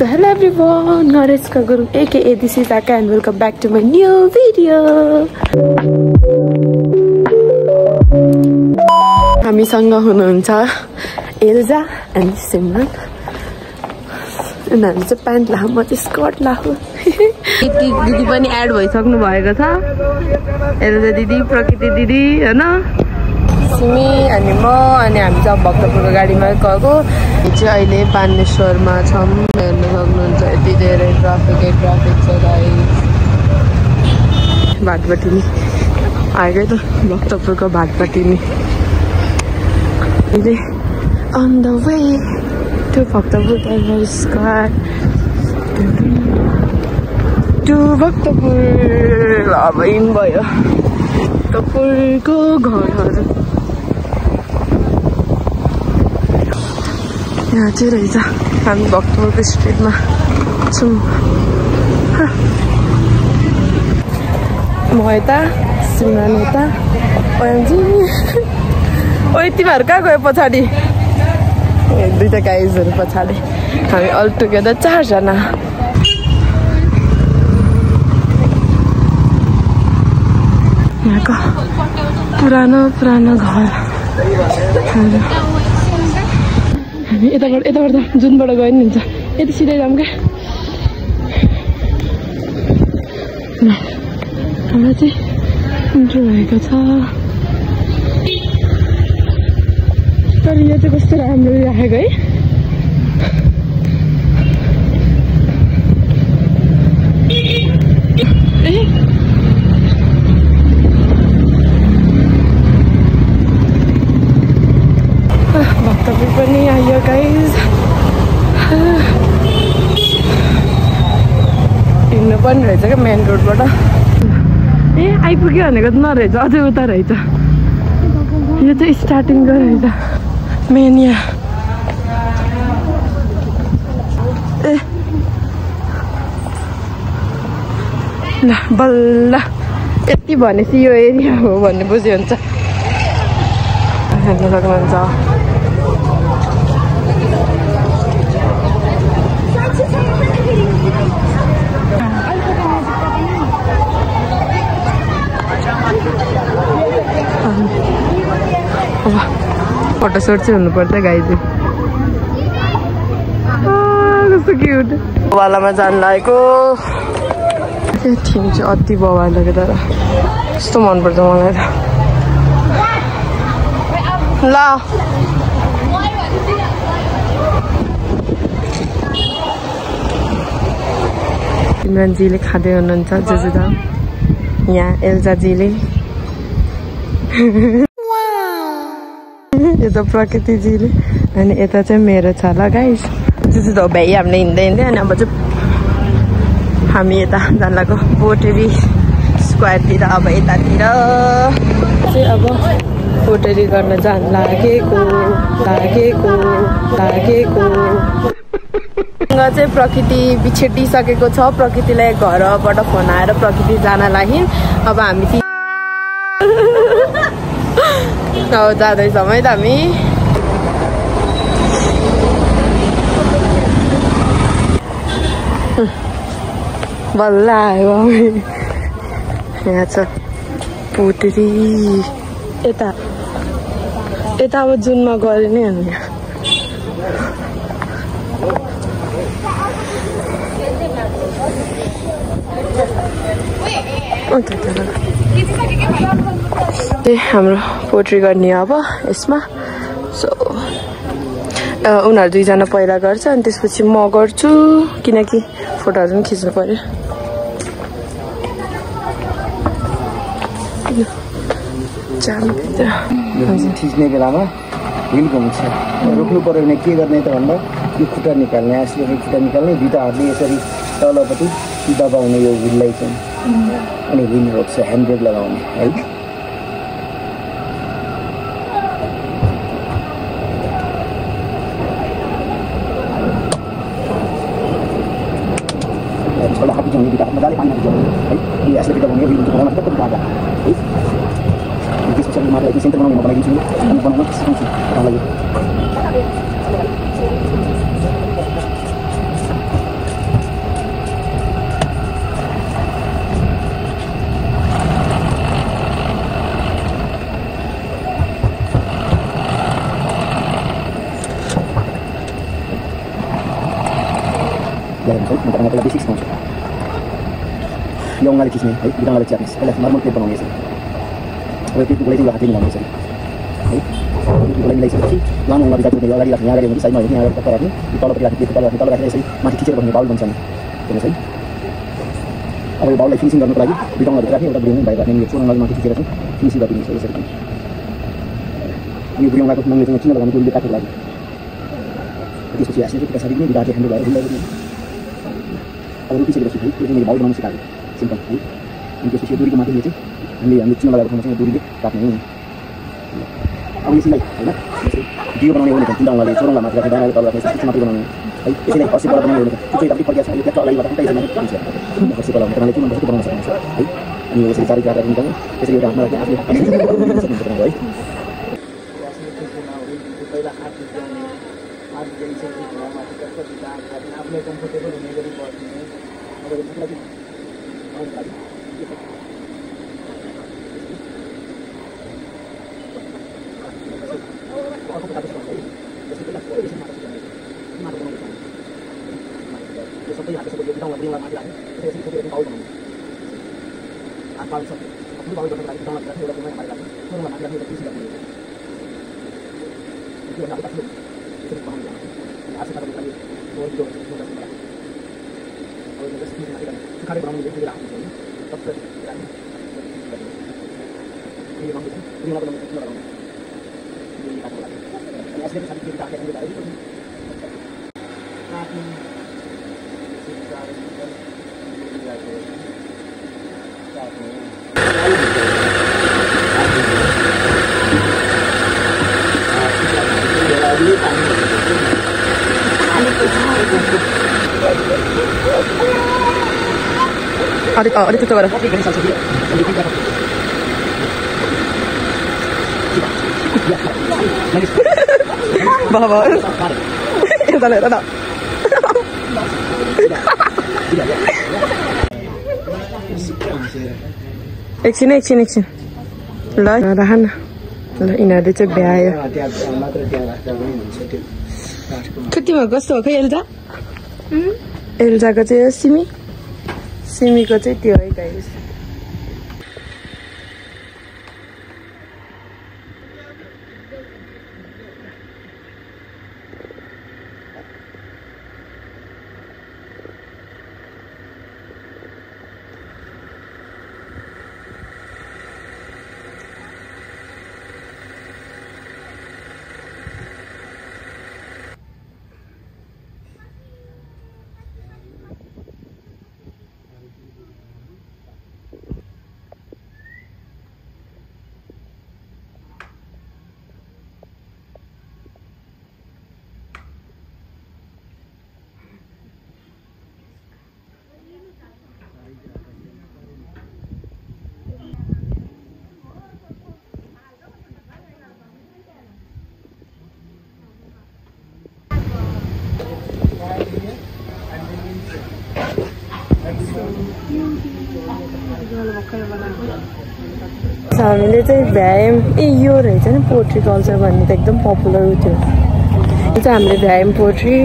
So hello everyone, Nareshka Guru aka this is Aka and welcome back to my new video. हामीसँग हुनुहुन्छ एल्जा and सिमरन. उनीहरु चाहिँ pant लाहो, म चाहिँ स्कर्ट लाहो. दिदी पनि एड भइसक्नु भएको छ. एल्जा दिदी, प्रकृति दिदी हैन, सिमी अनि म अनि हामी चाहिँ भक्तपुरको गाडीमा गएको. चाहिँ अहिले बानेश्वरमा छौं. हेर्न सक्नुहुन्छ यति धेरै ट्राफिक छ गाइस. भाटपाटिनी आएकै त भक्तपुरको भाटपाटिनी. On the way to Bhaktapur Tiger Square to Bhaktapur. अब इन भयो भक्तपुरको घरहरु. यहाँ चाहिँ रहेछ हामी भक्तपुरको स्ट्रिटमा छौँ. म यता, सिमरन यता. ओएमजी ओ तिमीहरू कहाँ गयो पछाडि? दुईटा गाइजहरू पछाडि. हामी अल टुगेदर 4 जना. यहाँको पुरानो घर. हामी यताबाट जुनबाट गयो नि हुन्छ. यति सिधै जाऊँ क्या. हाम्रो चाहिँ इन्ट्रो भएको छ. तर यो चाहिँ कस्तो राम्रो राखेको है. भक्तपुर पनि आयो गाइज. हिँड्नु पनि रहेछ क्या मेन रोडबाट. आइपुग्यो भनेको त नरहेछ, अझै उता रहेछ. यो चाहिँ स्टार्टिङको रहेछ मेन यहाँ. ल बल्ल यति भनेपछि यो एरिया हो भन्ने बुझ्यो हुन्छ. हेर्न सक्नुहुन्छ फोटोसुट चाहिँ हुनुपर्छ गाइज. कस्तो क्युट. बवालामा जानु लागेको. थिम चाहिँ अति बवाल लाग्यो तर कस्तो मनपर्छ मलाई त. ल सिमरनजीले खाँदै हुनुहुन्छ जुजुदाम. यहाँ एल्जाजीले. यता प्रकृतिजीले. अनि यता चाहिँ मेरो छ ल गाइस. जुजुदा भाइ हामीले हिँड्दै अनि अब चाहिँ हामी यता जान लाग्यो पोटरी स्क्वायरतिर. अब यतातिर चाहिँ अब पोटरी गर्न जान लागेको. चाहिँ प्रकृति बिछेटिसकेको छ. प्रकृतिलाई घरबाट फोन आएर प्रकृति जान लागि. अब हामी जाँदैछौँ है त हामी. बल्ल आयो यहाँ छ पोटरी. यता अब जुनमा गऱ्यो नि हामी. हाम्रो पोट्री गर्ने अब यसमा. सो उनीहरू दुईजना पहिला गर्छ अनि त्यसपछि म गर्छु किनकि फोटोहरू पनि खिच्नु पर्यो. खिच्ने बेलामा हिल घुम्छ. रोक्नु पर्यो भने के गर्ने त भन्दा यो खुट्टा निकाल्ने, यसले खुट्टा निकाल्ने, दुईटा हातले यसरी तलपट्टि दबाउने यो हिललाई चाहिँ. अनि हिल रोक्छ. ह्यान्ड ब्रेक लगाउने है. छोटा हात चाहिँ दुईटा मजाले पानी हाल्छ है. यसले के दबाउने हिल घुमाउन मात्र पर्छ है. त्यसपछि मात्र सेन्टर बनाउने बनाइदिन्छु. अनि बनाउन सिकाउँछु तपाईँलाई. ल्याएर हुन्छ है। म तपाईँलाई पहिला बेसिक्स पाउँछु। यो अङ्गाले खिच्ने है, बिटाउँगाले च्याप्ने पहिला नर्मल प्लेट बनाउने यसरी। अब यो प्लेटको चाहिँ हातले मिलाउने यसरी है। प्लेटको मिलाइसकेपछि लामो अङ्गा बिटाको अगाडि राख्ने, यहाँ अगाडि साइडमा हेर्ने, यहाँ टक्क राख्ने, तलपट्टि राख्ने, प्लेटको तल राखेर यसरी माथि खिचेर बस्ने बाउल बन्छ नि हेर्नुहोस् है। अब यो बाउललाई फिनिसिङ गर्नुको लागि बिटाउँगाभित्र राख्ने, एउटा बुढी बाहिर राख्ने, यो चोरङ्गाले माथि खिचेर चाहिँ फिनिसिङ गरिदिन्छ यसरी। यो बुढी अङ्गाको नङ्गे चाहिँ चिन्ह लगाउने गोलीले काटेको लागि। त्यसपछि हाँस्ने चाहिँ पछाडि पनि बिटाले ह्यान्डल भएर हिँड्दै अब रुपिसकेपछि है, त्यो चाहिँ मैले बाउल बनाउनु सिकाएको सिम्पल है। अनि त्यसपछि यो दुरीको माथि चाहिँ हामीले चिन्ह लगाएको ठाउँमा चाहिँ दुरीले काट्ने। अब यसैलाई होइन दियो बनाउने हो भने तिनवटा अङ्गाले चोरङ्गा माथि राखेर डाँडाले तल राखेर त्यसपछि माथि बनाउने है। यसैलाई 80 बल बनाउने हो भने त्यो चाहिँ अलिक फर्किया छ, यो ट्याक्क अगाडिबाट उल्टा यसरी हुन्छ 80 बल बनाउने के भन्दा बनाउन सक्नुहुन्छ है। अनि यो यसरी चारै काटेर निकाल्ने, यसरी एउटा हातमा राख्ने आफूले सक्नुहुन्छ है। आफूलाई कम्फर्टेबल हुने गरी बस्ने। अब यसको लागि सबै हातले सबै बिटाउँगा बिटाउँगा माथि राख्ने, त्यसपछि फेरि बाउल बनाउने। हात बाउल सबै आफ्नो बाउल गर्नको लागि बिटाउँगा राख्ने, एउटा कुनै माथि राख्ने, चोरङ्गा माथि राख्ने, एउटा खुसी राख्ने। त्यो एउटा आफ्नो त्यसरी बनाउने। हात काट्नको लागि बोर्ड दियो हुन्छ। अब यो जस्तो माथि राख्ने, सुखाले बनाउनु चाहिँ फेरि राख्नु पर्छ। सबै राख्ने। यो बनाउनु चाहिँ बिना बनाउनु चाहिँ लगाउनु। यो काट्नको लागि। अनि यसले चाहिँ फेरि राखेर पनि राख्नु। काट्नु अलिक त्यो गर बाबा यता ल यता एकछिन ल राख न ल। यिनीहरूले चाहिँ भ्यायो कतिमा कस्तो हो खै एल्जाको चाहिँ सिमीको चाहिँ त्यो है गाइस। हामीले चाहिँ व्यायाम यो रहेछ नि पोट्री कल्चर भन्ने त एकदम पपुलर थियो। यो चाहिँ हामीले व्यायाम पोट्री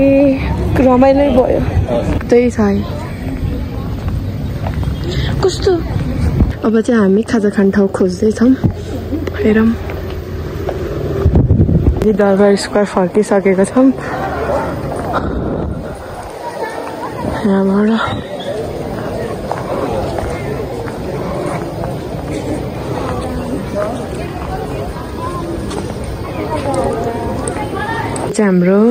रमाइलो भयो त्यही छ है कस्तो। अब चाहिँ हामी खाजा खाने ठाउँ खोज्दैछौँ। हेरौँ दरबार स्क्वायर फर्किसकेको छौँ। यहाँबाट हाम्रो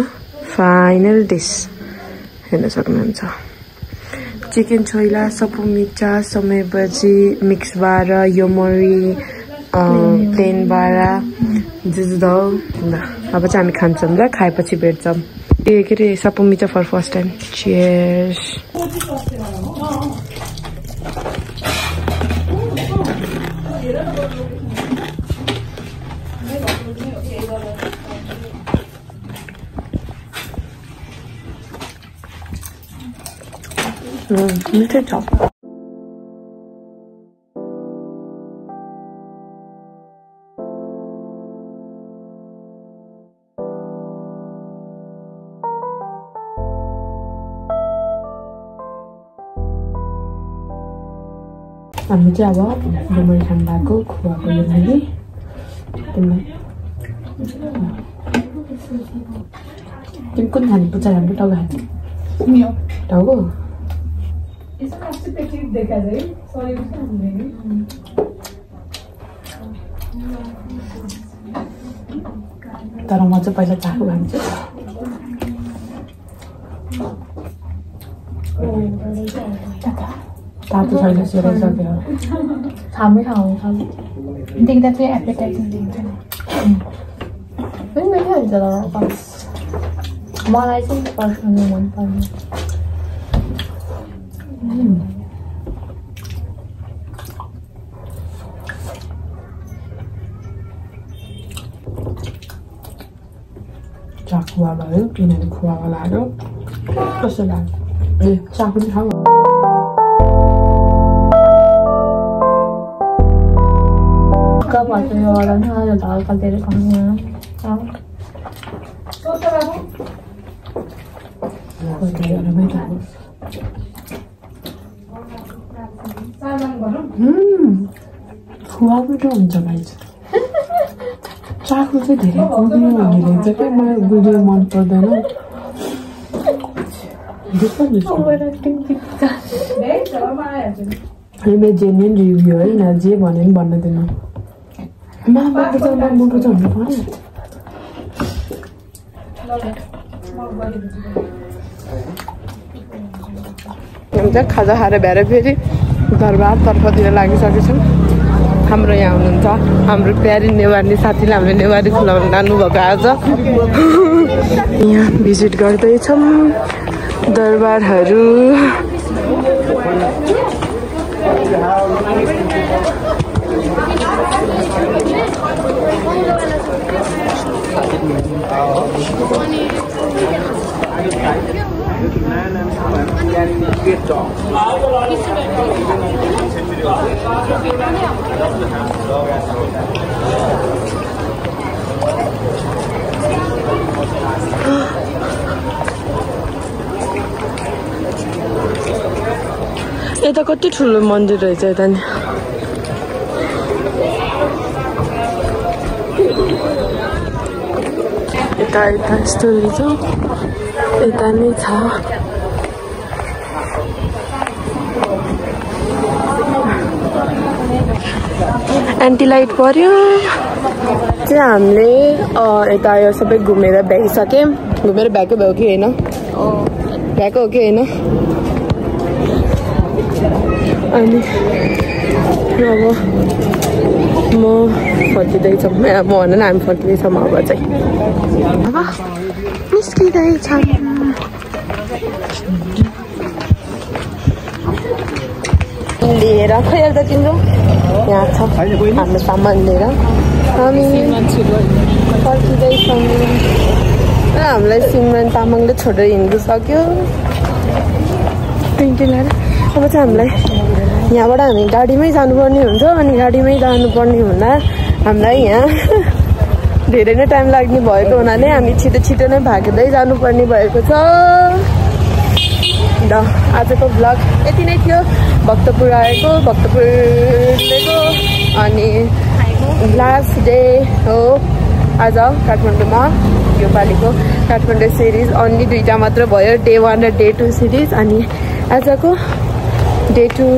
फाइनल डिस हेर्न सक्नुहुन्छ। चिकन छोइला, सपु मिर्चा, समय बजी, मिक्स बारा, योमोरी, प्लेन बारा, जुजुदाउ। ल अब चाहिँ हामी खान्छौँ ल, खाएपछि भेट्छौँ। के अरे सपु मिर्चा फर फर्स्ट टाइम। चियर्स। मिठै छ। हामी चाहिँ अब डुमरी खानु भएको खुवाको यो लागि तिमीलाई तिमी कुन खाने पुच्चा खानु टाउको खाने टाउको तर म चाहिँ पहिला चाकु खान्छु तातो छैन सेराइसक्यो खामै खाउँछ देख्दा चाहिँ एपेटाइजिङ देख्छ पनि मिठो हुन्छ तर मलाई चाहिँ पर्सनली मनपर्ने चाकुवा भयो किनभने खुवावा लाग्यो कस्तो लाग्यो ए चाकु नि खाऊ कब आते हैं और ना जो दाल का तेरे खाने हैं खुवा मिठो हुन्छ गाइस चाकु चाहिँ धेरै गुलियो हुने रहेछ कि मलाई गुलियो मन पर्दैन यो जेन्युन रिभ्यू है न जे भन्यो नि भन्न दिनु मोटो छ हुनु पर्यो हामी चाहिँ खाजा खाएर भ्याएर फेरि दरबारतर्फतिर लागिसकेछौँ हाम्रो यहाँ हुनुहुन्छ हाम्रो प्यारी नेवारी साथीले हामीले नेवारी खुलाउन लानुभएको आज यहाँ भिजिट गर्दैछौँ दरबारहरू यता कति ठुलो मन्दिर रहेछ यता नि यता यस्तो रहेछ यता नै छ एन्टी लाइट पर्यो चाहिँ हामीले यता यो सबै घुमेर भ्याइसक्यौँ घुमेर भ्याएको भयो कि होइन भ्याएको हो कि होइन अनि अब म फर्किँदैछौँ म भन न हामी फर्किँदैछौँ अब चाहिँ अब निस्किँदैछौँ लिएर खै त तिम्रो यहाँ छ हाम्रो सामान लिएर हामी फर्किँदैछौँ हामीलाई सिमरन तामाङले छोडेर हिँड्नु सक्यो ट्रेन लिएर अब चाहिँ हामीलाई यहाँबाट हामी गाडीमै जानुपर्ने हुन्छ अनि गाडीमै जानुपर्ने हुँदा हामीलाई यहाँ धेरै नै टाइम लाग्ने भएको हुनाले हामी छिटो छिटो नै भाग्दै जानुपर्ने भएको छ र आजको भ्लग यति नै थियो भक्तपुर आएको भक्तपुर गएको अनि लास्ट डे हो आज काठमाडौँमा यो पालिको काठमाडौँ सिरिज अन्ली 2टा मात्र भयो डे 1 र डे 2 सिरिज अनि आजको डे 2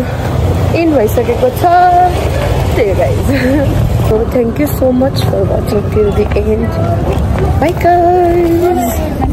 इन भइसकेको छ त्यही guys So thank you so much for watching till the end. Bye guys.